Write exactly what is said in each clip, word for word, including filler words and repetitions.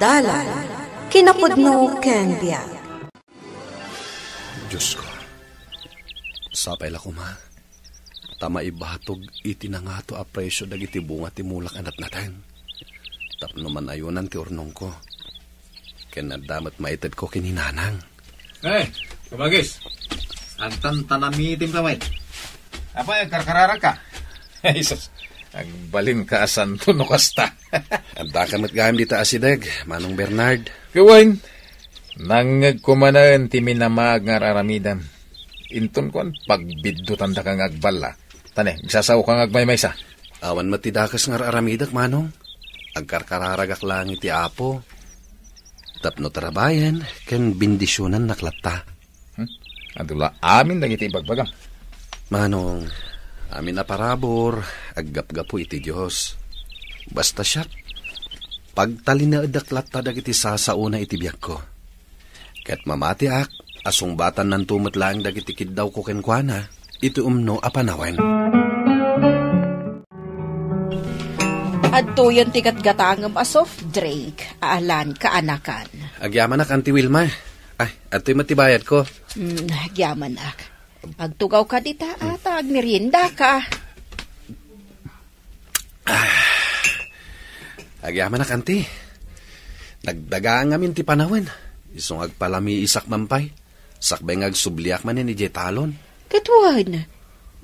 Dalan, kinapudno ken biag. Diosko, sapay la koma ta maibatog iti nangato a presio dagiti bunga ti mulak a natnateng tapno manayonan ti urnongko ken adda met maitedko ken ni Nanang. Eh, kabagis. Agtantanamitim ka met. Apay, agkarkararagka? Ay, sus. Agbalinka a santo no kasta. Addaka met gayam dita asideg, Manong Bernard. Kawen, nangngegko manen ti minamaag nga ar-aramidem. Inton kuan, pagbiddutandaka nga agballa. Tane, agsasaoka nga agmaymaysa. Awan met ti dakes nga ar-aramidek, Manong. Agkarkararagak laeng iti Apo. Tapno tarabayen ken bendisionannak latta. Hmm? Adu la amin dagiti ibagbagam. Manong, amin a parabur, aggapgapu iti Dios. Basta siak, pagtalinaedek latta dagiti sasaona iti biagko. Ket mamatiak a sungbatannanto met laeng dagiti kiddawko kenkuana iti umno a panawen. Adtoyen ti gatgatangem a soft drink, Alan, kaanakan. Agyamanak, Auntie Wilma. Ay, adtoy met ti bayadko. Mm, agyamanak. Agtugawka dita, ata agmeriendaka. Agyamanak, Auntie. Nagdagaang ngamin ti panawen. Isu nga agpalamiisak man pay. Sakbay nga agsubliak manen idiay talon. Ket wen,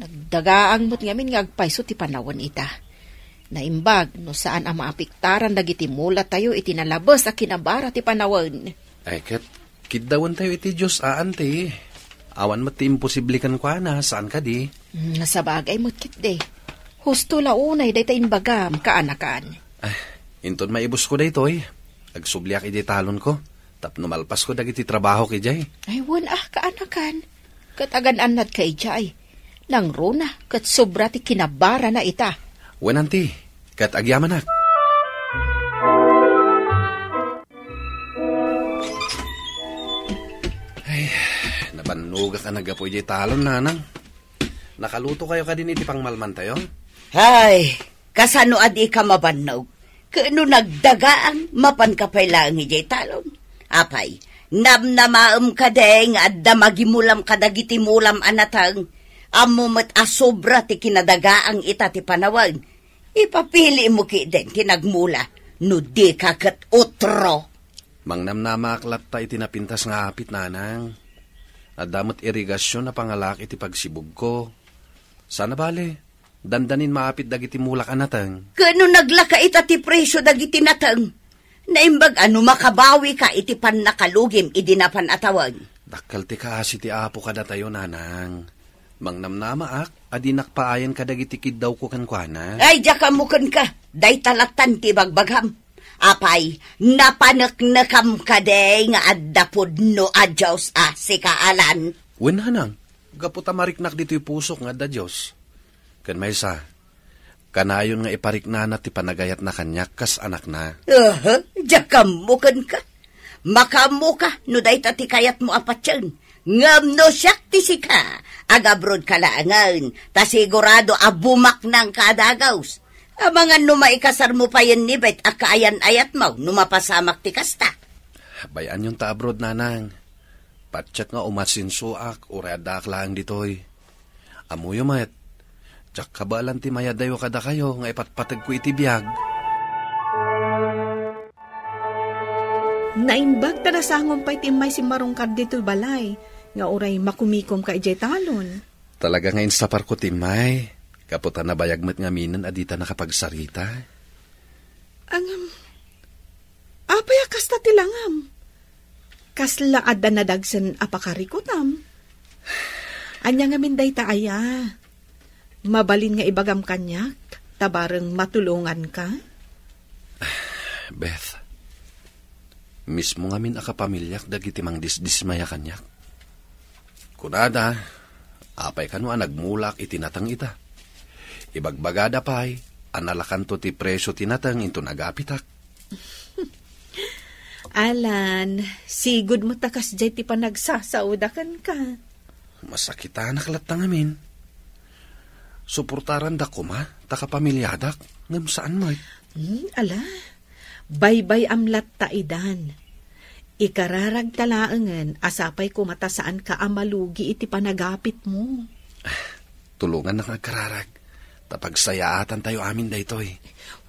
nagdagaang met ngamin nga agpayso ti panawen ita. Naimbag no saan a maapektaran dagiti mulatayo iti nalabes a kinabara ti panawen. Ay, ket kiddawentayo iti Dios a, Auntie. Awan met ti imposible kenkuana, saan kadi? Mm, sabagay met ketdi. Husto la unay dayta imbagam, kaanakan. Ay, inton maibusko daytoy, agsubliak idiay talonko. Tapno malpasko dagiti trabahok idiay. Ay, wen a, kaanakan. Ket agan-annadka idiay. Nangruna, ket sobra ti kinabarana ita. Wen, Auntie, ket agyamanak. Ay, nabannogak a naggapu idiay talon, Nanang. Nakalutokayo kadin iti pangmalmantayo? Hay, kasano a dika mabannog? Ket no nagdagaang, mapanka pay laeng idiay talon. Apay, namnamaem kadi nga adda magimulam kadagiti mulam a nateng? Ammo met a sobra ti kinadagaang ita ti panawen. Ipapilimo ketdin ti nagmula, no dika ket utro. Mangnamnamaak latta iti napintas nga apit, Nanang. Adda met irigasion a pangalaak iti pagsibugko. Sana bale, dandanin maapit dagiti mulak a nateng. Ket no naglaka ita ti presio dagiti nateng? Naimbag a no makabawika iti pannakalugim idi napan a tawen. Dakkel ti kaasi ti Apo kadatayo, Nanang. Mangnamnamaak a dinak paayen kadagiti kiddawko kenkuana. Ay, diak ammo kenka. Dayta lattan ti ibagbagam. Apay, napaneknekam kadi nga adda pudno a Dios a sika, Alan? Wen, Nanang, gapu ta mariknak ditoy pusok nga adda Dios. Ken maysa, kanayon nga ipariknana ti panagayatna kaniak kas anakna. Aha, diak ammo kenka. Makaammoka no dayta ti kayatmo a patien. Ngem no siak ti sika, agabrodka laengen, ta sigurado a bumaknangka a dagus. Amangan no maikasarmo payen ni Bet a kaayan-ayatmo no mapasamak ti kasta. Bay-anyon ta abroad, Nanang. Patiek nga umasensoak uray addaak laeng ditoy. Ammoyo met, diak kabaelan ti mayadayo kadakayo nga ipatpategko iti biag. Naimbag ta nasangon pay ti immay simmarungkar ditoy balay, nga uray makumikomka idiay talon. Talaga nga insaparko ti immay, gapu ta nabayag met ngaminen a dita nakapagsarita. Ngem, apay a kasta ti langam? Kasla adda nadagsen a pakarikutam? Ania ngamin dayta aya? Mabalin nga ibagam kaniak, ta bareng matulonganka? Beth, mismo ngamin a kapamiliak dagiti mangdisdismaya kaniak. Kunada, apay kano a nagmulak iti nateng ita? Ibagbagada pay a nalakanto ti presio ti nateng inton agapitak. Alan, sigud met ta kasdiay ti panagsasaoda kenka. Masakitanak latta ngamin. Suportaranda koma ta kapamiliadak, ngem saan met. Hmm, ala, Baybay-am latta idan. Ikararagta laengen a sapay koma ta saanka a malugi iti panagapitmo. Tulongannak nga agkararag, ta pagsayaatantayo amin daytoy.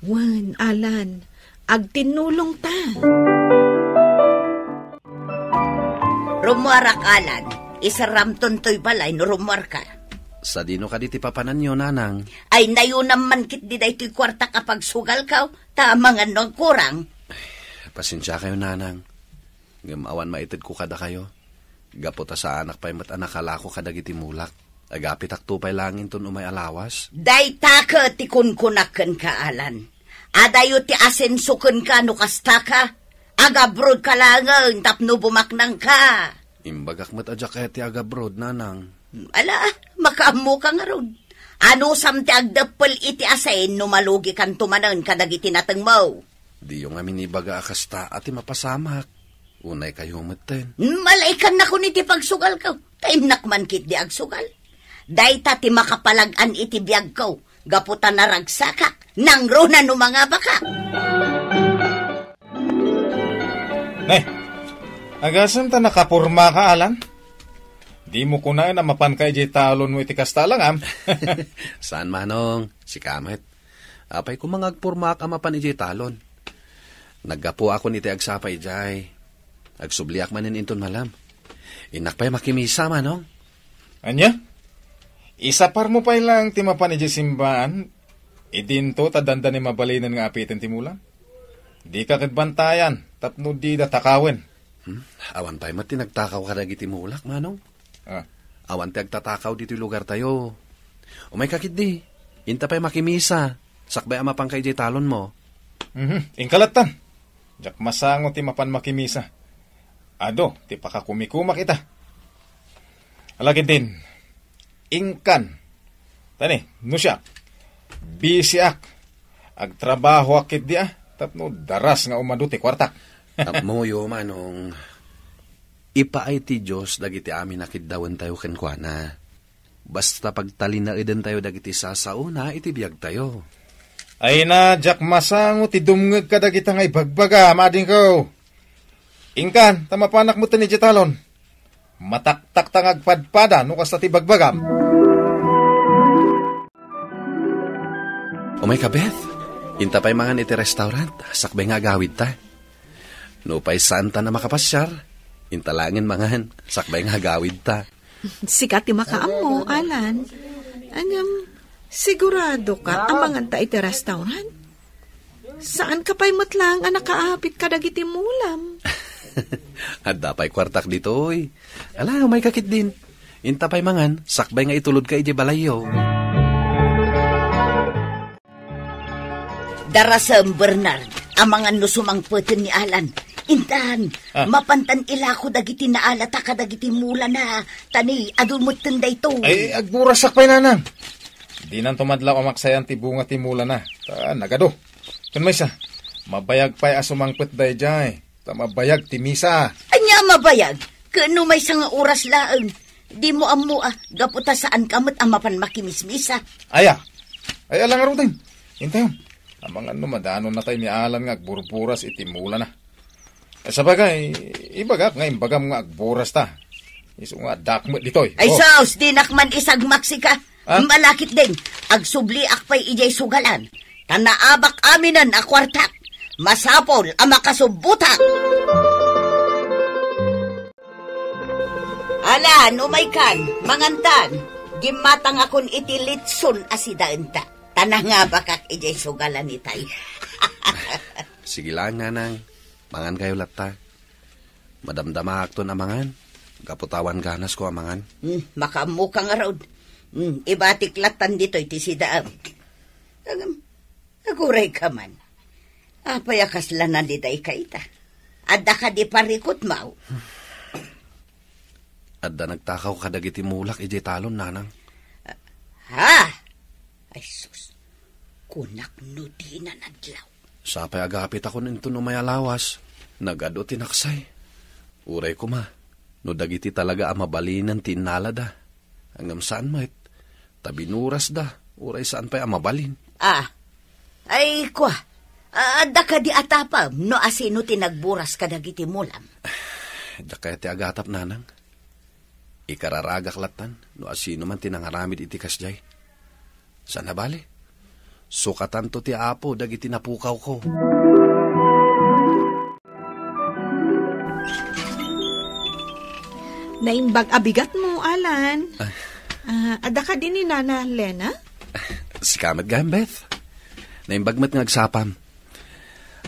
Wen, Alan, agtinnulongta. Rummuarak, Alan. Iserramton toy balay no rummuarka. Sadino kadi ti papananyo, Nanang? Ay, nayunam man ketdi daytoy kuartak a pagsugalko, ta amangan no agkurang. Pasensiakayo, Nanang. Ngem awan maitedko kadakayo. Gapu ta saanak pay met a nakalako kadagiti mulak. Agapitakto pay laeng inton umay a lawas. Dayta ket ti kunkunak kenka, Alan. Adayo ti asenso kenka no kastaka. Agabrodka laengen tapno bumaknangka. Imbagak met a diak aya ti agabrod, Nanang. Ala, makaammoka ngarud. Anusam ti agdeppel iti asin no malugikanto manen kadagiti natengmo? Diyo ngamin ibaga a kasta a ti mapasamak. Unay kayo metten. Malaikannakon iti pagsugalko. Ta innak man ketdi agsugal. Dayta ti makapalag-an iti biagko. Gapu ta naragsakak. Nangruna no mangabakak. Ne, agasem ta nakapormaka, Alan? Dimo kunaen a mapanka idiay talonmo iti kasta, Alan, am? Saan, Manong. Sika met. Apay koma nga agpormaak a mapan idiay talon? Naggapuakon iti agsapa idiay. Agsubliak manen inton malem. Innak pay makimisa, Manong. Ania? Isaparmo pay laeng ti mapan idiay simbaan, idinto ta dandani mabalinen nga apiten ti mulam? Dika ket bantayan tapno dida takawen. Hmm? Awan pay met ti nagtakaw kadagiti mulak, Manong. Ah. Awan ti agtatakaw ditoy lugartayo. Umayka ketdi. Inta pay makimisa. Sakbay a mapanka idiay talonmo. Mhm. Inka lattan. Diak masango ti mapan makimisa. Adu ti pakakumikumak ita. Ala ketdin, inkan. Tani, no siak, bisiak. Agtrabahoak ketdi a, tapno daras nga umadu ti kuartak. Ammoyo, Manong, ipaay ti Dios dagiti amin a kiddawentayo kenkuana. Basta pagtalinaedentayo dagiti sasaona iti biagtayo. Ay na, diak masango ti dumngeg kadagita nga ibagbaga, madingko. Inkan, ta mapanak metten idiay talon. Mataktakta nga agpadpada no kasta ti bagbagam. Umayka, Beth. Inta pay mangan iti restaurant, sakbay nga agawidta. Nupay saanta a makapasiar, inta laengen mangan, sakbay nga agawidta. Sika ti makaammo, Alan. Ngem, siguradoka a manganta iti restaurant? Saanka pay met laeng a nakaapit kadagiti mulam? Adda pay kuartak ditoy. Ala, umayka ketdin. Inta pay mangan, sakbay nga itulodka idiay balayyo. Darasem, Bernard, amangan no sumangpeten ni Alan. Intan, Ah. mapantan ilako dagiti naalata kadagiti mulana, ta ni adu metten daytoy. Ay, agburasakak pay, Nanang. Dinanto madlaw a maksayan ti bunga ti mulana, ta nagadu. Ken maysa, mabayag pay a sumangpet daydiay. Ta mabayag ti misa. Ania a mabayag? Ken no maysa nga oras laeng, dimo ammo a gapu ta saanka met a mapan makimismisa. Aya? Ay, ala ngaruden. Intayon. Amangan no madanonnatay ni Alan nga agburburas iti mulana. Ay, sabagay, ibagak nga imbagam nga agburasta. Isu nga addak met ditoy. Ay, Oh. sus, dinak man isagmak sika. Ah? Malakit din, agsubliak pay idiay sugalan. Ta naabak aminen a kuartak. Masapul a makasubbotak. Ala, no maykan, mangantan. Gimmatangakon iti litson a sidaenta. Ta nangabakak idiay sugalan itay. Sige lang, Nanang. Mangan kayo latta. Madamdamaakton a mangan. Gapu ta awan ganasko a mangan. Hmm, makaammo ka ngarud. Hmm, ibatik lattan ditoy ti sidaam. Agam, aguray ka man. Apay a kasla naliday ka ita? Adda ka di parikot, maw? Adda nagtakaw kadagiti mulak idiay talon, Nanang. Ha? Ay, sus. Kunak no di nanadlaw. Sapay agapitakon inton umay a lawas. Nagadu ti naksay. Uray koma, no dagiti talaga a mabalinen ti innalada. Ngem saan met, ta binurasda, uray saan pay a mabalin. Ah, ay, kwa. Adda kadi atapem no asino ti nagburas kadagiti mulam? Diak kayat ti agatap, nanang. Ikararagak lattan no asino man ti nangaramid iti kasdiay. Saan a bale, sukatanto ti Apo dagiti napukawko. Naimbag a bigat mo, Alan. Ah. Ah, adda kadi ni Nana Lena? Sika met gayam, Beth. Naimbag met nga agsapam.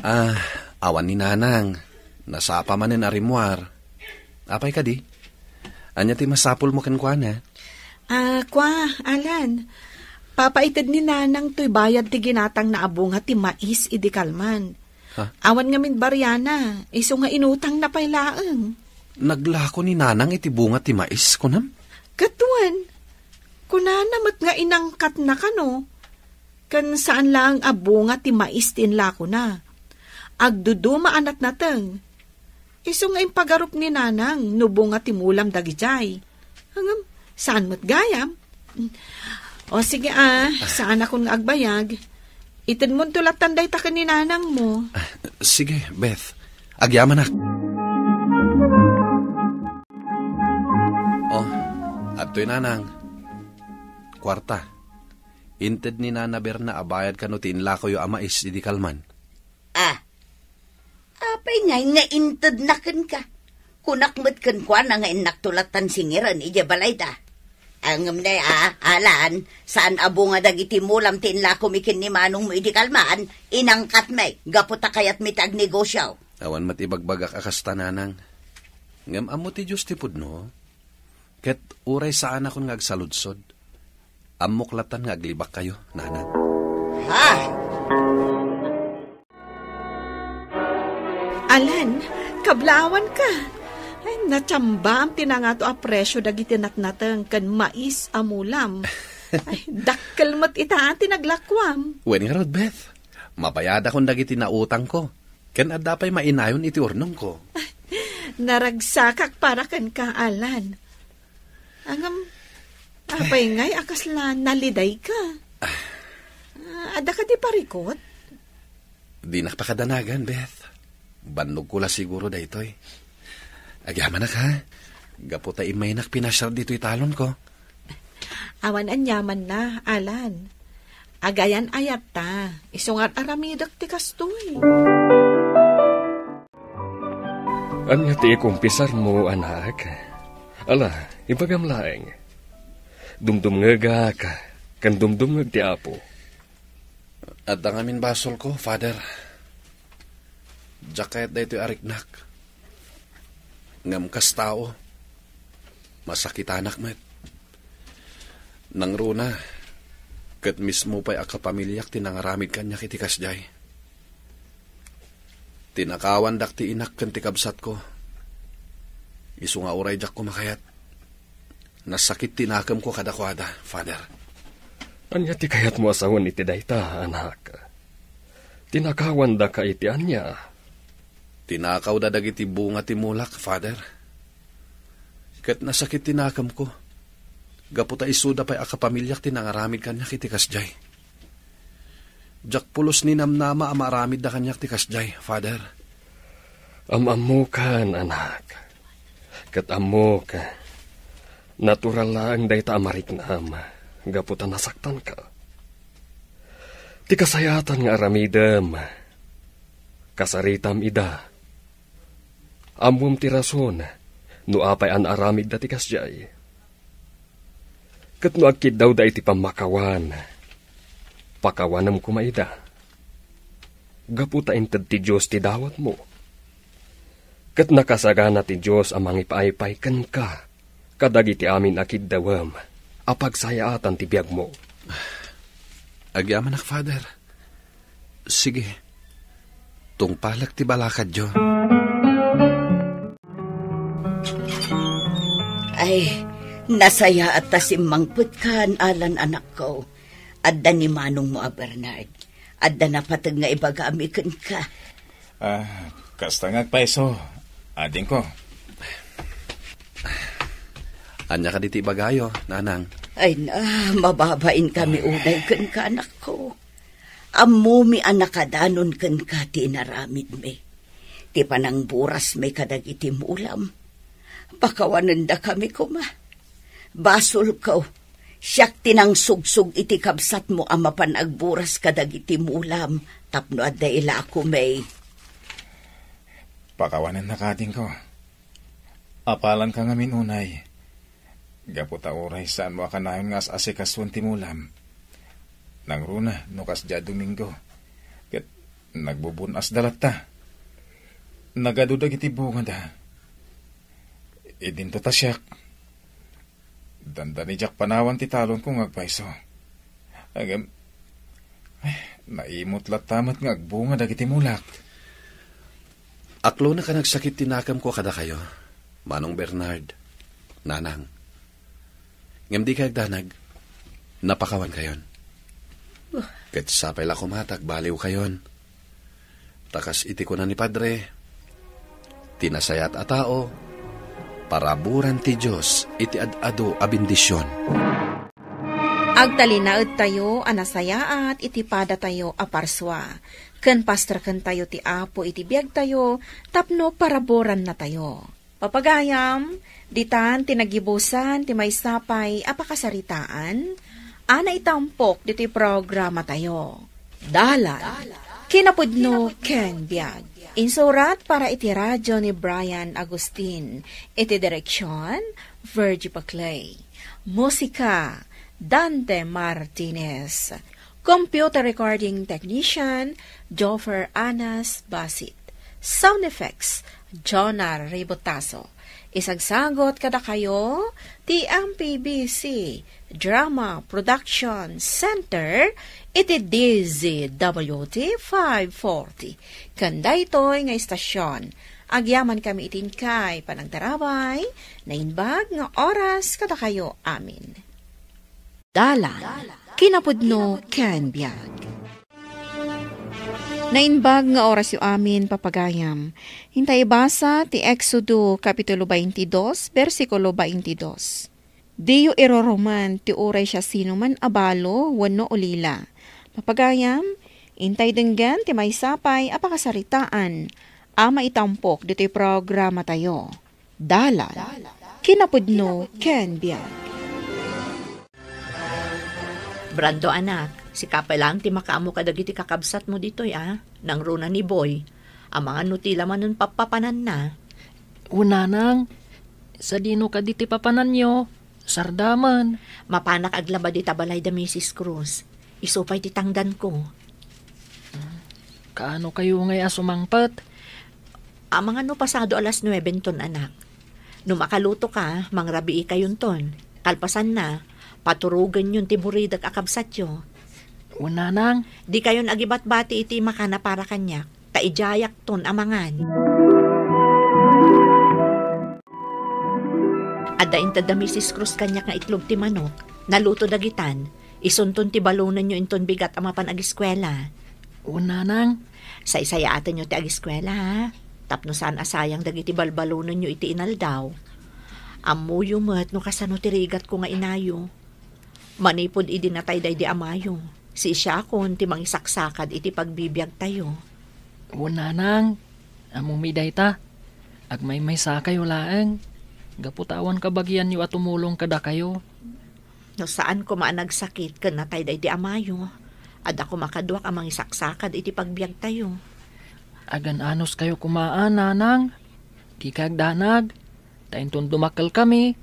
Ah, awan ni Nanang. Nasapa manen a rimmuar. Apay kadi? Ania ti masapulmo kenkuana? Ah, kua, Alan. Papaited ni Nanang toy bayad ti ginatangna a bunga ti mais idi kalman. Ha? Awan ngamin bariana, isu nga inutangna pay laeng. Naglako ni Nanang iti bunga ti mais, kunam? Ket wen, kunana met nga inangkatna kano, ken saan laeng a bunga ti mais ti inlakona. Agduduma a natnateng. Isu nga impagarup ni Nanang no bunga ti mulam dagidiay. Ngem, saan met gayam? O, sige, a, saanakon nga agbayag. Itedmonto lattan dayta ken ni Nanangmo. Ah, sige, Beth. Agyamanak. Oh, adtoy, Nanang. Kuarta. Inted ni Nana Berna a bayad kano ti inlakoyo a mais idi kalman. Ah, apay ngay nga intedna kenka? Kunak met kenkuana nga innakto lattan singiren idiay balayda. Ngem ne, a, Alan, saan a bunga dagiti mulam ti inlakomi ken ni manongmo idi kalman, inangkatmi, gapu ta kayatmi ti agnegosio. Awan met ibagbagak a kasta, Nanang. Ngem ammo ti Dios ti pudno. Ket uray saanakon nga agsaludsod, ammok lattan nga aglibakkayo, Nanang. Ha? Alan, kablaawanka. Ay, natsambaam ti nangato a presio dagiti natnateng ken mais a mulam. Ay, dakkel met ita ti naglakuam. Wen ngarud, Beth. Mabayadakon dagiti nautangko. Ken adda pay mainayon iti urnongko. Naragsakak para kenka, Alan. Ngem, apay ngay a kasla nalidayka? Ah, adda kadi parikut? Dinak pakadanagan, Beth. Bannogko la siguro daytoy. Agyamanak, ha? Gapu ta immaynak pinasiar ditoy talonko. Awan aniamanna, Alan. Agayan-ayatta, isu nga ar-aramidek ti kastoy. Ania ti ikumpisarmo, anak? Ala, ibagam laeng. Dumdumngegak, ken dumdumngeg ti Apo. Adda ngamin basolko, Father. Diak kayat daytoy a riknak. Ngem kas tao, masakitanak met. Nangruna, ket mismo pay a kapamiliak ti nangaramid kaniak iti kasdiay. Tinakawandak ti inak ken ti kabsatko. Isu nga uray diak kumakayat. Nasakit ti nakemko kadakuada, Father. Ania ti kayatmo a sawen iti dayta, anak? Tinakawandaka iti ania? Tinakawda dagiti bunga ti mulak, Father. Ket nasakit ti nakemko, gapu ta isuda pay a kapamiliak ti nangaramid kaniak iti kasdiay. Diak pulos ninamnama a maaramidda kaniak ti kasdiay, Father. Am-ammokan, anak. Ket ammok, natural laeng dayta a mariknam gapu ta nasaktanka. Ti kasayaatan nga aramidem, kasaritam ida. Ammom ti rason no apay a naaramidda ti kasdiay. Ket no agkiddawda iti pammakawan, pakawanem koma ida. Gapu ta inted ti Dios ti dawatmo. Ket nakasagana ti Dios a mangipaaypay kenka kadagiti amin a kiddawem a pagsayaatan ti biagmo. Agyamanak, Father. Sige. Tungpalek ti balakadyo. Ay, nasayaat ta simmangpetkan, Alan, anakko. Adda ni manongmo a Bernard. Adda napateg nga ibagami kenka. Ah, kasta nga agpayso, adingko. Ania kadi ti ibagayo, Nanang? Ay na, mababain kami unay kenka, anakko. Ammomi a nakadanon kenka ti inaramidmi. Ti panangburasmi kadagiti mulam, pakawanendakami koma. Basolko, siak ti nangsugsog iti kabsatmo a mapan agburas kadagiti mulam tapno adda ilakomi. Pakawanennaka, adingko. Apalanka ngamin unay. Gapu ta uray saanmo a kanayon nga as-asikasuen ti mulam. Nangruna no kasdiay Domingo, ket nagbubun-asda latta. Nagadu dagiti bungada. Idinto ta siak, dandani diak panawan ti talonko nga agpayso. Ngem, ay, naimut latta met nga agbunga dagiti mulak. Aklonek a nagsakit ti nakemko kadakayo, Manong Bernard, Nanang. Ngem dikay agdanag, napakawankayon. Ket sapay la koma ta agbaliwkayon. Ta kas iti kuna ni Padre, ti nasayaat a tao, paraburan ti Dios iti ad-adu a bendision. Agtalinaedtayo a nasayaat iti padatayo a parsua, ken pastorkentayo ti Apo iti biagtayo tapno paraburannatayo. Papagayam, ditan ti nagibusan ti maysa pay a pakasaritaan a naitampok ditoy programatayo. Dalan, kinapudno ken biag. Insurat para iti radio ni Brian Agustin. Iti direksion, Virgie Paclay. Musika, Dante Martinez. Computer recording technician, Joffer Anas Basit. Sound effects, Jonah Ribotazo. Isagsagot kadakayo ti M P B C Drama Production Center iti D Z W T five forty. Ken daytoy nga istasyon, agyamankami iti inkay panagtarabay, naimbag nga oras kadakayo amin. Dalan, kinapudno ken biag. Naimbag nga orasyo amin, papagayam. Inta ibasa ti Exodo, Kapitulo twenty-two, bersikulo twenty-two. Diyo irurumen ti uray siasinoman a balo wenno ulila. Papagayam, intay denggen ti maysa pay a pakasaritaan a maitampok ditoy programatayo. Dalan, kinapudno ken biag. Brando, anak, sika pay laeng ti makaammo kadagiti kakabsatmo ditoy, a? Nangruna ni Boy. Amangan no ti la manen pappapananna. O, nanang, sadino kadi ti papananyo? Sardaman. Mapanak aglaba dita balay da Misis Cruz. Isu pay ti tangdanko. Kaano kayo ngay a sumangpet? Amangan no pasado alas nuebe ton, anak. No makaluto ka, mangrabii kayonton. Kalpasanna, paturogenyon ti buridek a kabsatyo. O, nanang. Di kayon agibatbati iti makana para kaniak, ta idiayakton amangan. Adda inted da Misis Cruz kaniak nga itlog ti manok. Naluto dagitan. Isunton ti balonenyo inton bigat a mapan agiskuela. O, nanang. Saysayaatenyo ti agiskuela, ha? Tapno saan a sayang dagiti balbalonenyo iti inaldaw. Ammoyo met no kasano ti rigatko nga inayo. Manipud idi natay daydi amayo, siisakon ti mangisaksakad iti pagbibiagtayo. O, nanang, ammomi dayta. Agmaymaysakayo laeng, gapu ta awan kabagianyo a tumulong kadakayo. No saan koma a nagsakit ken natay daydi amayo, adda koma kaduak a mangisaksakad iti pagbiagtayo. Agan-anos kayo koma, nanang. Dika agdanag. Ta inton dumakkelkami,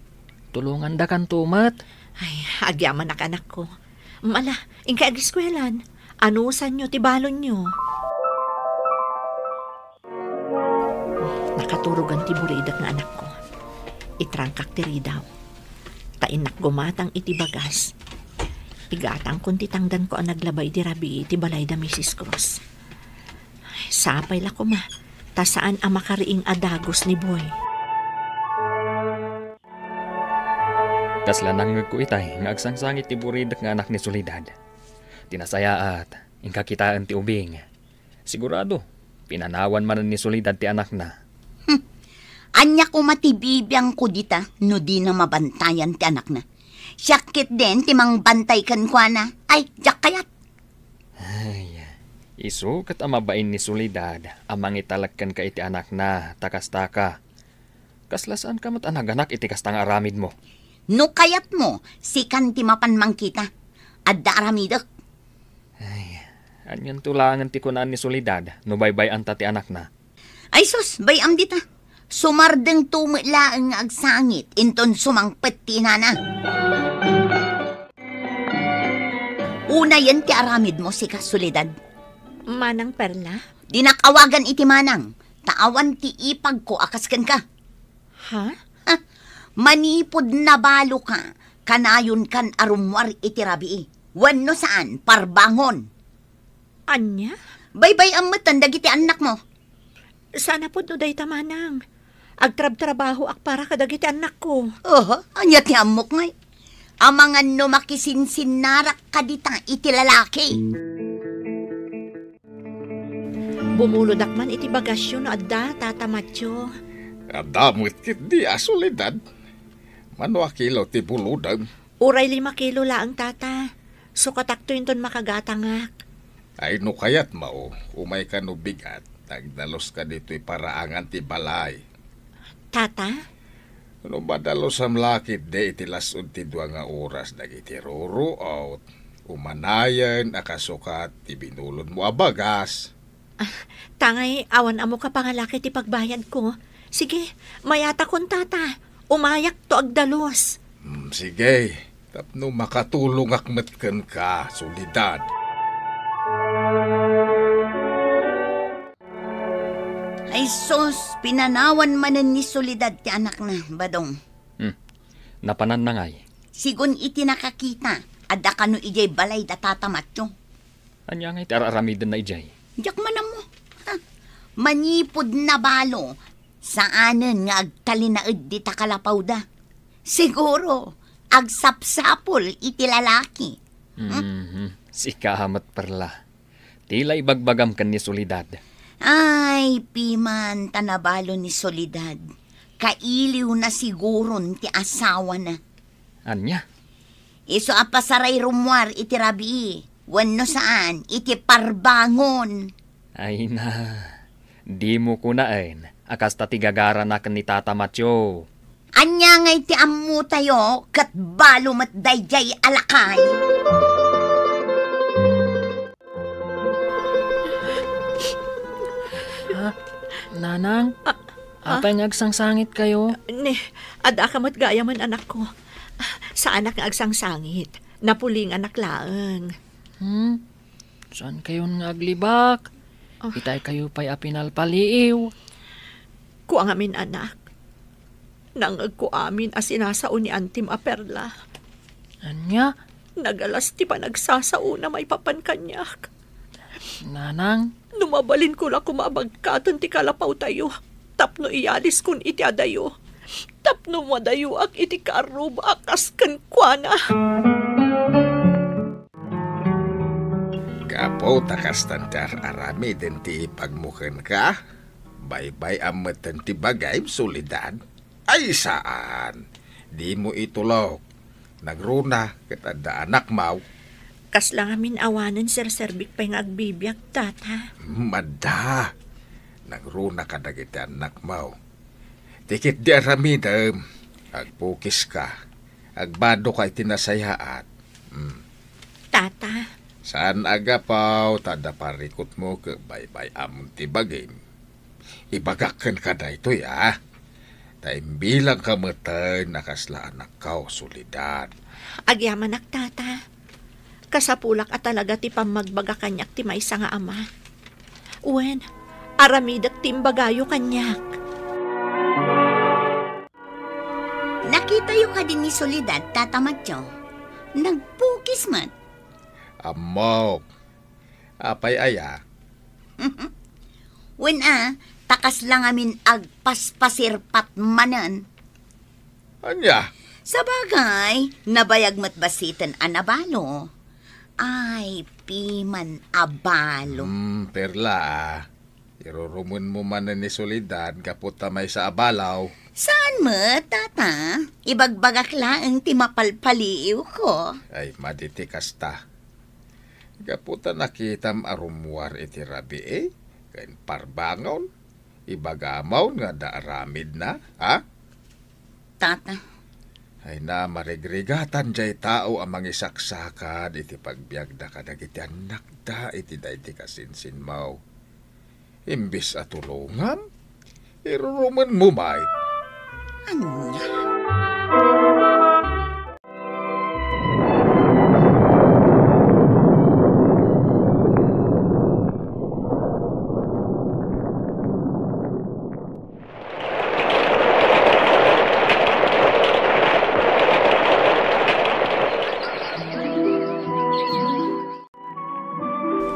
tulongandakanto met. Ay, agyamanak, anakko. Mala, inkay agiskuelan. Anusanyo ti balonyo. Nakaturogan ti buridek nga anakko. Itrangkak ti ridaw. Ta innak gumatang iti bagas. Igatangkon ti tangdanko a naglaba iti rabii iti balay da Misis Cruz. Sapay la koma, ta saan a makariing a dagus ni Boy. Kasla nangngegko itay nga agsangsangit ti buridek nga anak ni Soledad. Ti nasayaat, inka kitaen ti ubing. Sigurado, pinanawan manen ni Soledad ti anakna. Hmm. Ania koma ti bibiangko dita no dina mabantayan ti anakna? Siak ketdin ti mangbantay kenkuana. Ay, diak kayat. Ay, Isu ket a mabain ni Soledad a mangitalek kenka iti anakna, ta kastaka. Kasla saanka met a naganak iti kasta nga aramidmo. No kayatmo, sikan ti mapan mangkita. Adda aramidek. Ay, anianto laengen ti kunaan ni Soledad no baybay-anta ti anakna? Ay sus, bay-am dita. Sumardengto met laeng nga agsangit inton sumangpet ti inana. Unayen ti aramidmo, sika, Soledad. Manang Perla? Dinak awagan iti manang, ta awan ti ipagko a kas kenka. Ha? Ha? Manipud nabaloka, kanayonkan a rummuar iti rabii. Wenno saan, parbangon. Ania? Baybay-am metten dagiti annakmo. Saan a pudno dayta, manang. Agtrabtrabahoak para kadagiti annakko. Oho, ania ti ammok ngay? Amangan no makisinsinnarak kadita iti lalaki. Bumulodak man iti bagasyo no adda, Tata Matyo. Adda met ketdi a Soledad. Mano a kilo ti bulodem? Uray lima kilo laeng, Tata. Sukatakto inton makagatangak. Ay, no kayatmo, umayka no bigat, ta agdaluska ditoy paraangan ti balay. Tata? No madalosam la ketdi iti las-ud ti dua nga oras dagiti ruruot, umanayen a kasukat ti binulodmo a bagas. Ah, tangay awan ammok a pangalaki ti pagbayadko. Sige, mayatakon, Tata. Umayakto agdalus. Hmm, sige, tapno makatulongak met kenka, Soledad. Ay sus, pinanawan manen ni Soledad ti anakna, Badong. Hmm. Napananna ngay? Sigun iti nakakita, adda kano idiay balay da Tata Matyo. Ania ngay ti ar-aramidenna idiay? Diak man ammo. Ha? Manipud nabalo, saanen nga agtalinaed dita kalapawda. Siguro, agsapsapul iti lalaki. Hmm? Mhm. Sika met, Perla. Ti la ibagbagam ken ni Soledad. Ay, piman ta nabalo ni Soledad. Kailiwna siguron ti asawana. Ania? Isu a pasaray rummuar iti rabii, wenno saan, iti parbangon. Ay na, dimo kunaen a kasta ti gagarana ken ni Tata Matyo. Ania ngay ti ammotayo ket balo met daydiay a lakay? Ha? Nanang? Ah, apay nga agsangsangitkayo? Ni, adda ka met gayamen, anakko. Saanak nga agsangsangit. Napulinganak laeng. Hmm? Saan kayon nga aglibak? Ah. Itay kayo pay a pinalpaliiw. Kua ngamin, anak. Nangngegko amin a sinasao ni antim a Perla. Ania? Nagalas ti panagsasaona maipapan kaniak. Nanang? No mabalinko la koma a bagkaten ti kalapawtayo, tapno iyaliskon iti adayo, tapno madayoak iti kaarrub a kas kenkuana. Gapu ta kastan ti ar-aramiden ti ipagmo kenka, baybay-am metten ti bagim, Soledad. Ay, saan. Dimo itulok. Nagruna ket adda anakmaw. Kasla ngamin awanen serserbik pay nga agbibiag, Tata. Madda. Nagruna kadagiti annakmaw. Ti ketdi aramidem, agpukiska. Agbadoka iti nasayaat. Hmm. Tata. Saan a gapu ta adda parikutmo ket baybay-amon ti bagim. Ibagak kenka daytoy, a. Ta imbilangka metten a kasla anakko, Soledad. Agyamanak, Tata. Kasapulak a talaga ti pammagbaga kaniak ti maysa nga ama. Wen, aramidek ti imbagayo kaniak. Nakitayo kadi ni Soledad, Tata Matyo? Nagpukis met. Ammok. Apay aya? Wen a, ta kasla ngamin agpaspasirpat manen. Ania? Sabagay, nabayag met basiten a nabalo. Ay, piman a balo. Hmm, Perla, a. Irurumenmo manen ni Soledad gapu ta maysa a balo. Saan met, Tata? Ibagbagak laeng ti mapalpaliiwko. Ay, madi ti kasta. Gapu ta nakitam a rummuar iti rabii ken parbangon, ibagam nga adda aramidna, ha? Tata. Ay na, marigrigatan jay tao a mangisaksakad iti pagbiagda kadagiti annakda iti daydi kasinsinmo. Imbes a tulongam, irurumenmo met. Ania?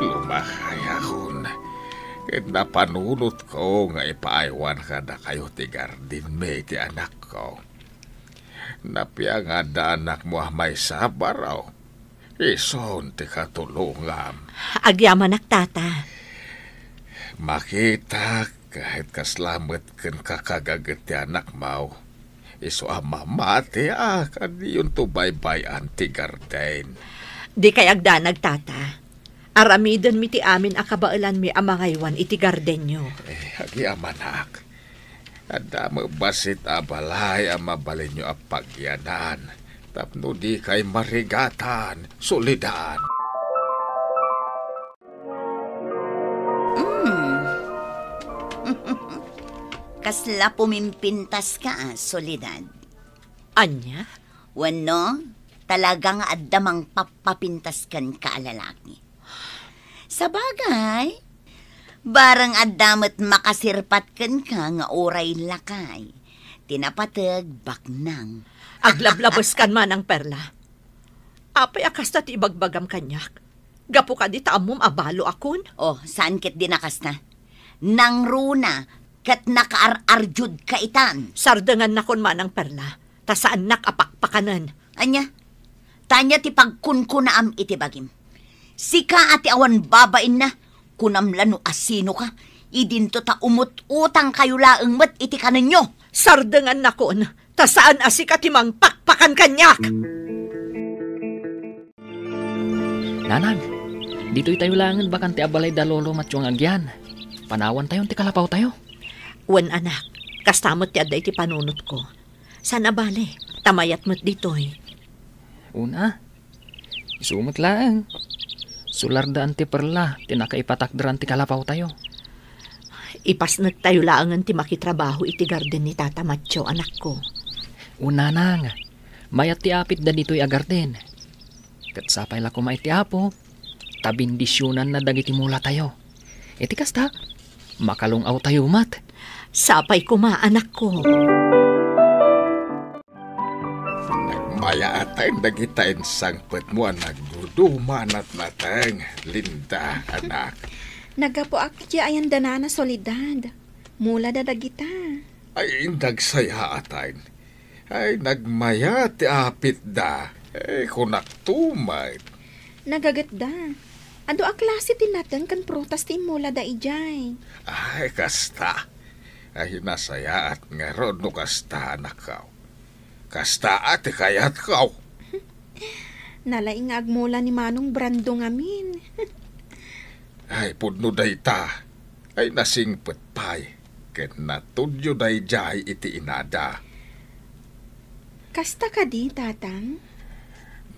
Lumakayakon, ket napanunotko nga ipaaywan kadakayo ti gardenmi ti anakko. Napia nga adda anakmo a maysa a baro? Isun ti katulongam. Agyamanak, Tata. Makitak ket kasla met ken kakagaget ti anakmo. Isu a mamati a kadiyonto baybay-an ti garden. Dikay agdanag, Tata. Aramidenmi ti amin a kabaelanmi a mangaywan iti gardenyo. Eh, agyamanak. Adda met bassit a balay a mabalinyo a pagyanan tapno dikay marigatan, Soledad. Mm. Kasla pumimpintaska, Soledad. Ania? Wenno, talaga nga adda mangpappapintas kenka a lalaki? Sabagay, bareng adda met makasirpat kenka nga uray lakay ti napateg baknang. Aglablabeskan, Manang Perla. Apay a kasta ti ibagbagam kaniak? Gapu kadi ta ammom a baloakon? Oh, saan ketdi a kasta? Nangruna ket nakaar-ardiodka itan. Sardengannakon, Manang Perla, ta saannak a pakpakanen. Ania? Ania ti pagkunkunaam iti bagim? Sika a ti awan babainna, kunam la no asinoka, idinto ta umut-utangkayo laeng met iti kanenyo. Sardengannakon, ta saan a sika ti mangpakpakan kaniak. Nanang, ditoy tayo laengen bakante a balay da Lolo Matio nga agyan. Panawantayon ti kalapawtayo. Wen, anak, kasta met ti adda iti panunotko. Saan a bale, ta mayat met ditoy. Una, isu met laeng. Sulardaan ti Perla ti nakaipatakderan ti kalapawtayo. Ipasnektayo laengen ti makitrabaho iti garden ni Tata Matio, anakko. Wen, nanang, mayat ti apitda ditoy a garden. Ket sapay la koma iti Apo ta bendisionanna dagiti mulatayo. Iti kasta, makalung-awtayo met. Sapay koma, anakko. Nagmayaat dagita insangpetmo a nagduduma a natnateng, Linda, anak. Naggapuak iti ayan da Nana Soledad. Mulada dagita. Ay, nagsayaat. Ay, nagmayaat ti apitda. Eh, kunakto met. Nagagetda. Adu a klase ti nateng ken prutas ti immulada idiay. Ay, kasta. Ay, nasayaat ngarud no kasta, anakko. Kasta a ti kayatko. Nalaing nga agmula ni Manong Brando ngamin. Ay, pudno dayta. Ay, nasingpet pay. Ket natudyo daydiay iti inada. Kasta kadi, Tatang?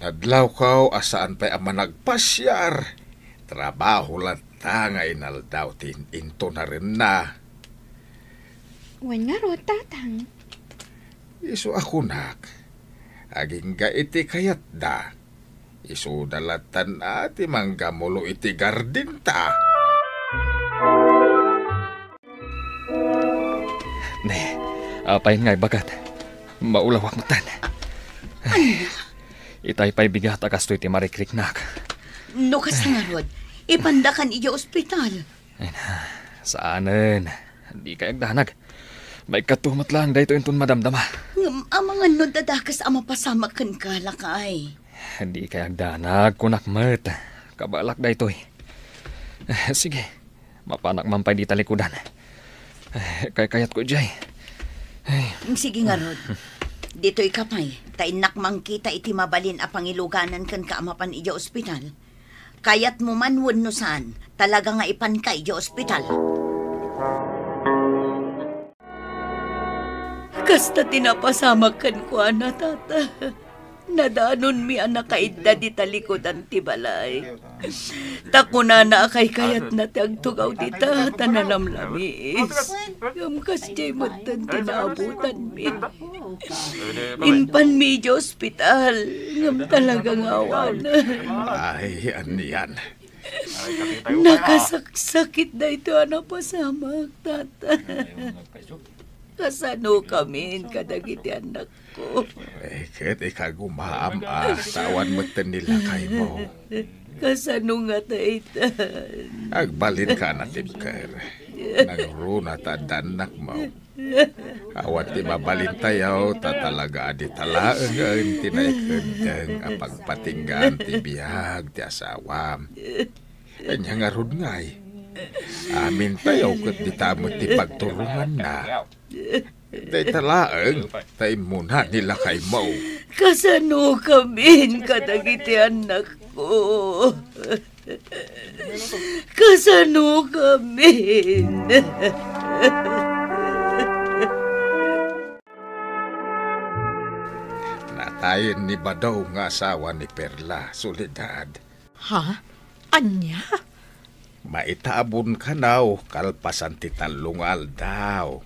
Nadlawko a saan pay a managpasiar. Trabaho latta nga inaldaw ti intonarenna. Wen ngarud, Tatang. Isu a kunak, agingga iti kayatda, isuda lattan a ti manggamulo iti gardenta. Ne, apay nga ibagat? Maulawak metten. Ania? Itay pay bigat a kastoy ti marikriknak. No kasta ngarud, ipandakan idiay ospital. Ay na, saanen. Dikay agdanag. Maikkato met laeng daytoy inton madamdama. Ngem amangan no adda dakes a mapasamak kenka, lakay. Dikay agdanag, kunak met. Kabaelak daytoy. Eh, sige, mapanak man pay dita likudan. Eh, kaykayatko idiay. Ay. Sige ngarud. Ditoyka pay, ta innak mangkita iti mabalin a pangiluganan kenka a mapan idiay ospital. Kayatmo man wenno saan, talaga nga ipanka idiay ospital. Kasta ti napasamak kenkuana, Tata. Nadanonmi a nakaidda dita likudan ti balay. Ta kunana a kaykayatna ti agtugaw dita, ta nalamlamis. Ngem kasdiay metten ti naabutanmi. Impanmi idiay ospital, ngem talaga nga awanen. Ay, anian? Nakasaksakit daytoy a napasamak, Tata. Kasanokamin kadagiti annakko? Eh, ket ikagumaam a ta awan metten ni lakaymo. Kasano nga daytan? Agbalinka a natibker. Nangruna ta adda annakmo. Awan ti mabalintayo, ta talaga a dita laengen ti naikeddeng a pagpatinggaan ti biag ti asawam. Ania ngarud ngay? Amintayo ket dita met ti pagturonganna. Dayta laeng, ta immuna ni lakaymo. Kasanokamin kadagiti annakko? Kasanokamin? Natayen ni Badong nga asawa ni Perla, Soledad. Ha? Ania? Maitabon kanaw kalpasan ti tallo nga aldaw.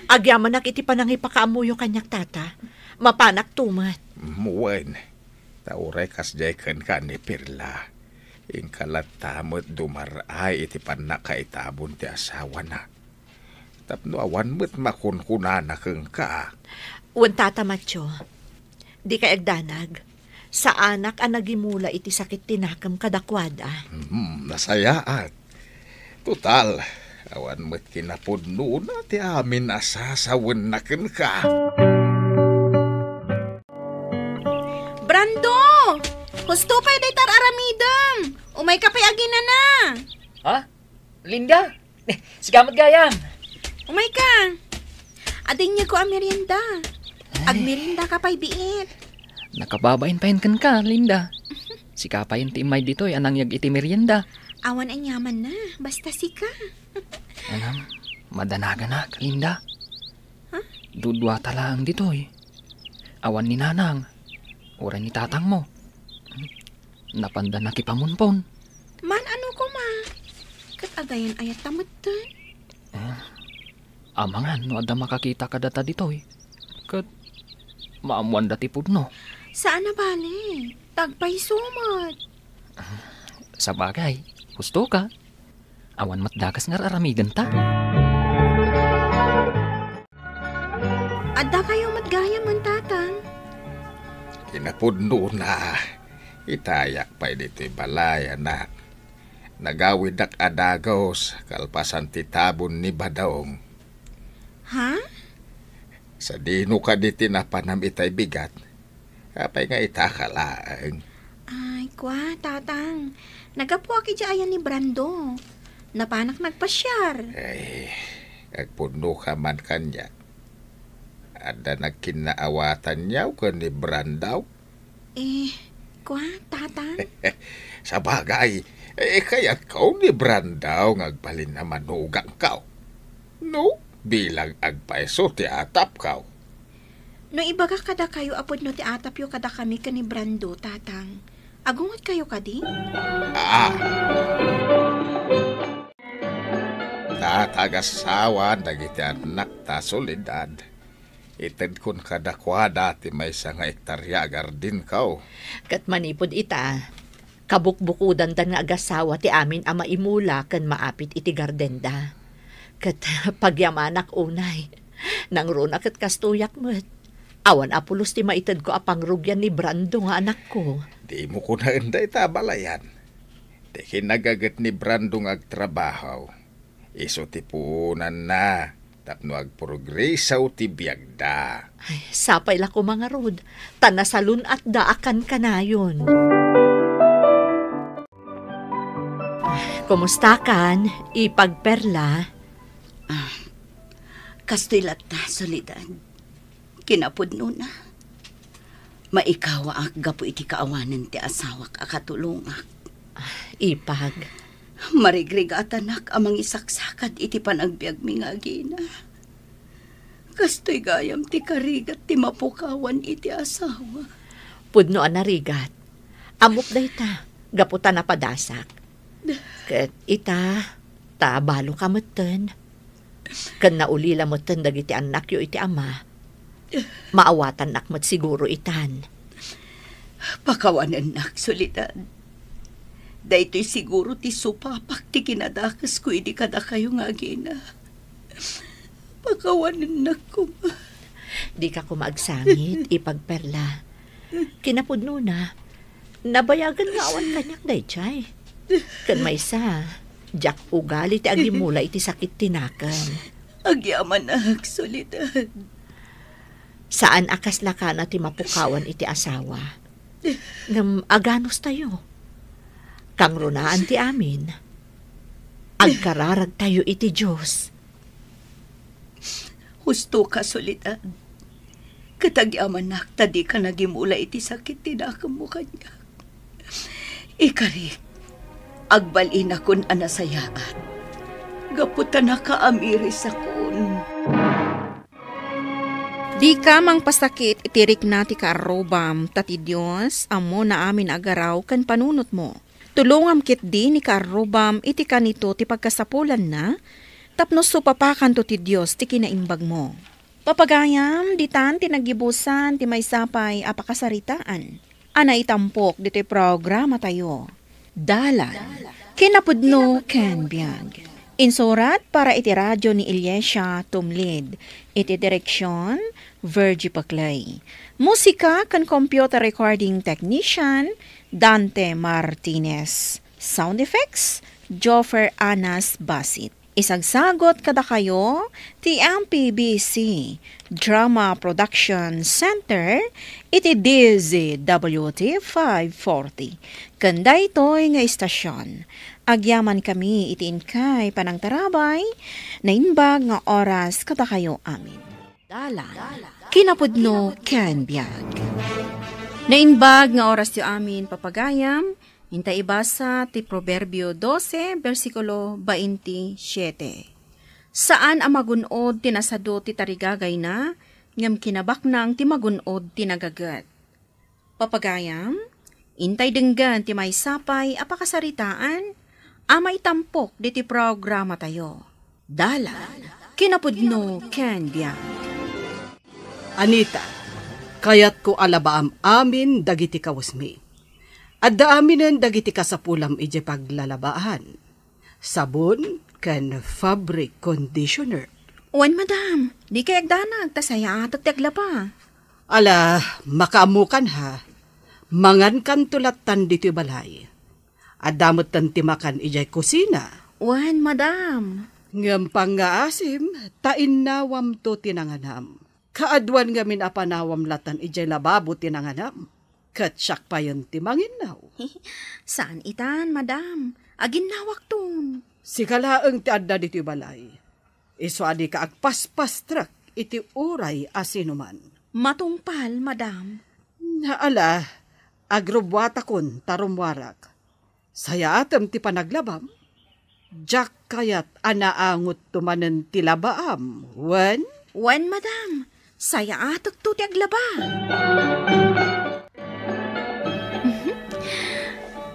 Agyamanak iti panangipakaammoyo kaniak, Tata. Mapanakto met. Mm, wen. Ta uray kasdiay kenka ni Perla, inka latta met dumar-ay iti pannakaitabon ti asawana. Tapno awan met makunkunana kenka. Wen, Tata Matio, dikay agdanag. Saanak a nagimula iti sakit ti nakem kadakuada. Hmm, nasayaat. Total, awan met kinapudnona ti amin a sasawenna kenka. Brando! Husto pay dayta ar-aramidem! Umayka pay aginana! Ha? Linda? Sika met gayam. Umayka. Adda inyegko a merienda. Ay. Agmeriendaka pay biit. Nakababain payen kenka, Linda. Sika payen ti immay ditoy a nangyeg iti merienda. Awan aniamanna, basta sika. Ngem, madanaganak, Linda. Ha? Duduata laeng ditoy. Awan ni nanang, uray ni tatangmo. Napanda nakipamunpon. Maan-ano koma? Ket agayan-ayatta metten. Eh, amangan no adda makakita kadata ditoy. Ket maammoanda ti pudno. Saan a bale. Tagpayso met. Sabagay, husto ka. Awan met dakes nga ar-aramidenta. Addakayo met gayam, Tatang. Kinapudnona, itayak pay ditoy balay, anak. Nagawidak a dagus kalpasan ti tabon ni Badong. Ha? Sadino kadi ti napanam itay bigat? Apay nga itaka laeng? Ay, kua, Tatang. Naggapuak idiay ayan ni Brando. Napanak nagpasiar. Ay, agpudnoka man kaniak. Adda nagkinnaawatanyo ken ni Brando? Eh, kua, Tatang? Sabagay, eh, kayatko ni Brando nga agbalin a manugangko. No, bilang agpayso ti atapko. No ibagak kadakayo a pudno ti atapyo kadakami ken ni Brando, Tatang, agungotkayo kadi? Aa. Ta, ta agassawan dagiti annakta, Soledad. Itedkon kadakuada ti maysa nga ektaria a gardenko. Ket manipud ita, kabukbukodandan nga agassawa ti amin a maimula ken maapit iti gardenda. Ket pagyamanak unay, nangruna ket kastoyak met. Awan a pulos ti maitedko a pangrugian ni Brando nga anakko. Dimo kunaen dayta a balayan. Ti kinagaget ni Brando nga agtrabaho, isu ti puonanna tapno agprogreso ti biagda. Ay, sapay la koma ngarud, ta nasalun-atda a kankanayon. Kumustakan, ipagperla? Ah, kastoy latta, Soledad. Kinapudnona, maikawaak gapu iti kaawanen ti asawak a katulongak. Ah, Ipag. Marigrigatanak a mangisaksakad iti panagbiagmi nga agina. Kastoy gayam ti karigat ti mapukawan iti asawa. Pudno a narigat. Ammok dayta, gapu ta napadasak. Ket ita, ta balo ka metten. Ken naulila metten dagiti annakyo iti ama. Maawatannak met siguro itan. Pakawanennak, Soledad. Daytoy siguro ti supapak ti kinadakesko idi kadakayo nga agina. Pakawanennak koma. Dika koma agsangit, ipagperla. Kinapudnona, nabayagen nga awan kaniak daydiay. Ken maysa, diak ugali ti agimula iti sakit ti nakem. Agyamanak, Soledad. Saan a kasla kana ti mapukawan iti asawa. Ngem aganustayo. Kangrunaan ti amin. Agkararagtayo iti Dios. Husto ka, Soledad. Ket agyamanak ta dika nagimula iti sakit ti nakemmo kaniak. Ikarik, agbalinakon a nasayaat. Gapu ta nakaamirisakon. Dika mangpasakit iti rikna ti kaarrubam, ta ti Dios, ammona amin a garaw ken panunotmo. Tulongam ketdi ni kaarrubam iti kanito ti pagkasapulanna, tapno supapakanto ti Dios ti kinaimbagmo. Papagayam, ditan ti naggibusan ti maysa pay a pakasaritaan a naitampok ditoy programatayo. Dalan, kinapudno ken biag. Insurat para iti radio ni Iliesia Tumlid. Iti direksyon, Virgie Paclay. Musika ken computer recording technician, Dante Martinez. Sound effects, Joffer Anas Basit. Isagsagot kadakayo ti M P B C Drama Production Center iti D Z W T five forty. Ken daytoy nga istasion, agyamankami iti inkay panangtarabay, naimbag nga oras kadakayo amin. Dalan, kinapudno ken biag. Naimbag nga orasyo amin, papagayam, inta ibasa ti Proverbio dose, bersikulo bainte siete. Saan a magun-od ti nasado ti tarigagayna, ngem kinabaknang ti magun-od ti nagaget. Papagayam, intay denggen ti maysa pay a pakasaritaan a maitampok diti programatayo. Dalan, kinapudno ken biag. Anita, kayatko a labaam amin dagiti kawesmi. Adda aminen dagiti kasapulam idiay paglalabaan. Sabon ken fabric conditioner. Wen, madam, dikay agdanag ta sayaatek ti aglaba. Ala, makaammokan ha. Mangankanto lattan ditoy balay. Adda metten ti makan idiay kusina. Wen, madam. Ngem pangngaasim, ta innawamto ti nanganam. Kaaduan ngamin a panawam lattan idiay lababo ti nanganam. Ket siak payen ti manginnaw. Saan itan, madam. Aginnawakton. Sika laeng ti adda ditoy balay. Isu a dika agpaspastrek iti uray a sinuman. Matungpal, madam. Naala, agrubbuatakon ta rummuarak. Sayaatem ti panaglabam. Diak kayat a naangotto manen ti labaam, wen? Wen, madam. Sayaatekto ti aglaba.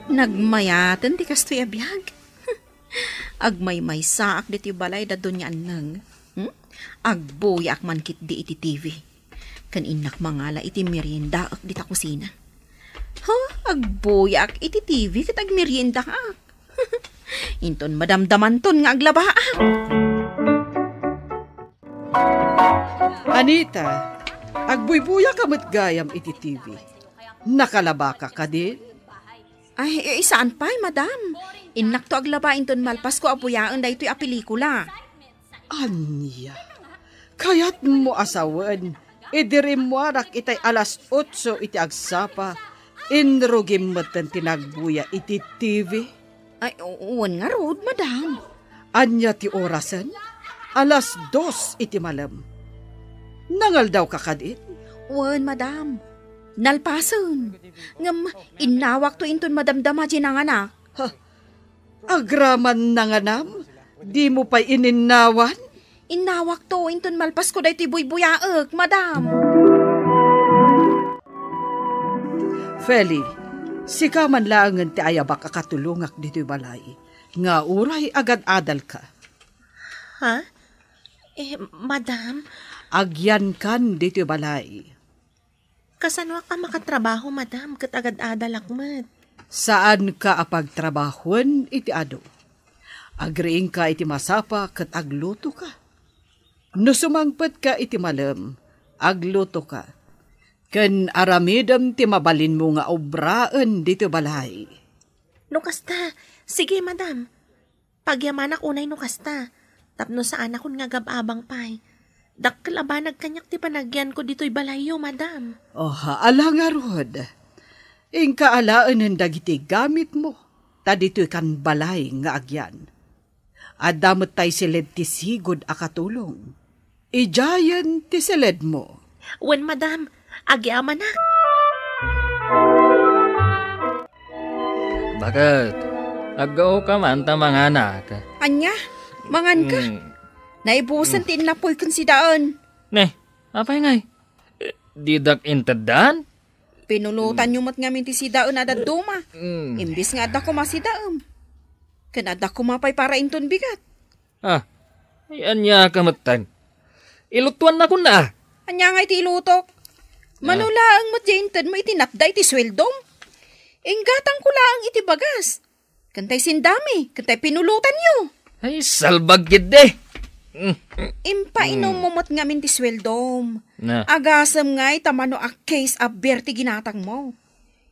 Nagmayaten ti kastoy a biag. Agmaymaysaak ditoy balay da Doña Anneng. Hmm? Agbuyaak man ketdi iti T V. Ken innak mangala iti meriendaek dita kusina. Ha? Agbuyaak iti T V ket agmeriendaak. Inton madamdamanton nga aglabaak. Anita, agbuybuya ka met gayam iti T V. Nakalabaka kadin? Ay, eh, saan pay, madam. Innakto aglaba inton malpasko a buyaen daytoy a pelikula. Ania? Kayatmo a sawen, idi rimmuarak itay alas otso iti agsapa, inrugim metten ti nagbuya iti T V? Ay, u-, wen ngarud, madam. Ania ti orasen? Alas dos iti malem. Nangaldawka kadin? Wen, madam. Nalpasen. Ngem innawakto inton madamdama ti nanganak. Ha, Agraman nanganam, dimo pay ininnawan? Innawakto, inton malpasko daytoy buybuyaek, madam. Feli, sika man laengen ti ayabak a katulongak ditoy balay, nga uray agad-adalka. Ha? Eh, madam? Agyankan ditoy balay. Kasanoak a makatrabaho, madam, ket agad-adalak met? Saanka a pagtrabahoen iti adu. Agriingka iti masapa ket aglutoka. No sumangpetka iti malem, aglutoka. Ken aramidem ti mabalinmo nga obraen ditoy balay. No kasta, sige, madam. Pagyamanak unay no kasta, tapno saanakon nga agab-abang pay. Dakkel a banag kaniak ti panagyanko ditoy balayyo, madam. Oh, ala ngarud. Inka alaenen dagiti gamitmo, ta ditoykan balay nga agyan. Adda met tay siled ti sigud a katulong. Idiayen ti siledmo. Wen, madam, agyamanak. Baket, aggaoka man ta manganak. Ania? Manganka? Mm. Naibusen ti innapoy ken sidaen. Ne, apay ngay? Eh, didak inteddan? Pinulotanyo met ngamin ti sidaen a dadduma. Mm. Imbis nga adda koma sidaem. Ken adda koma pay para inton bigat. Ah, ay, ania ka metten? Ilutuannakon na, ah. Ania nga iti ilutok? Mano laeng met diay intedmo iti natda iti sueldom? Inggatangko laeng iti bagas. Ken tay sindami, ken tay pinulotanyo. Ay, salbag ketdi. Impainummo met ngamin ti sueldom. Na. Agasem ngay ta mano a case a beer ti ginatangmo.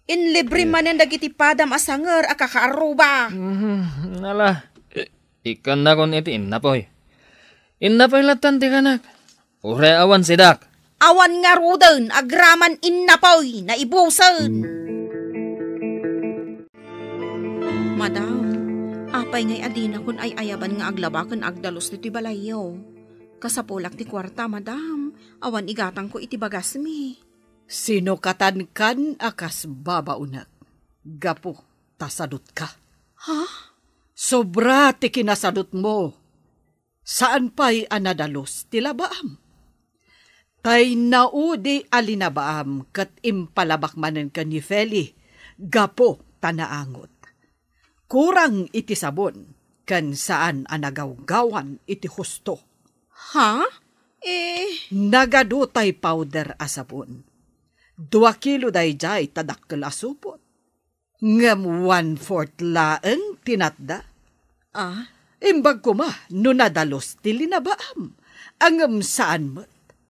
Inlibre manen dagiti padam a sanger a kakaarruba. Mhm, nala. Ikkannakon iti innapoy. Innapoy lattan ti kanak. Uray awan sidak. Awan ngaruden, agraman innapoy, naibusen. Madam, apay ngay a dinakon ay-ayaban nga aglaba ken agdalus ditoy balayyo? Kasapulak ti kuarta, madam. Awan igatangko iti bagasmi. Sinokatankan a kas babaonek, gapu ta sadutka. Ha? Sobra ti kinasadutmo. Saan pay a nadalus ti labaam. Tay naudi a linabaam ket impalabak manen ken ni Feli gapu ta naangot. Kurang iti sabon ken saan a nagawgawan iti husto. Ha? Eh? Nagadu tay powder a sabon. Dua kilo daydiay ta dakkel a supot. Ngem one-fourth laeng ti natda. Ah? Imbag koma no nadalus ti linabaam, a ngem saan met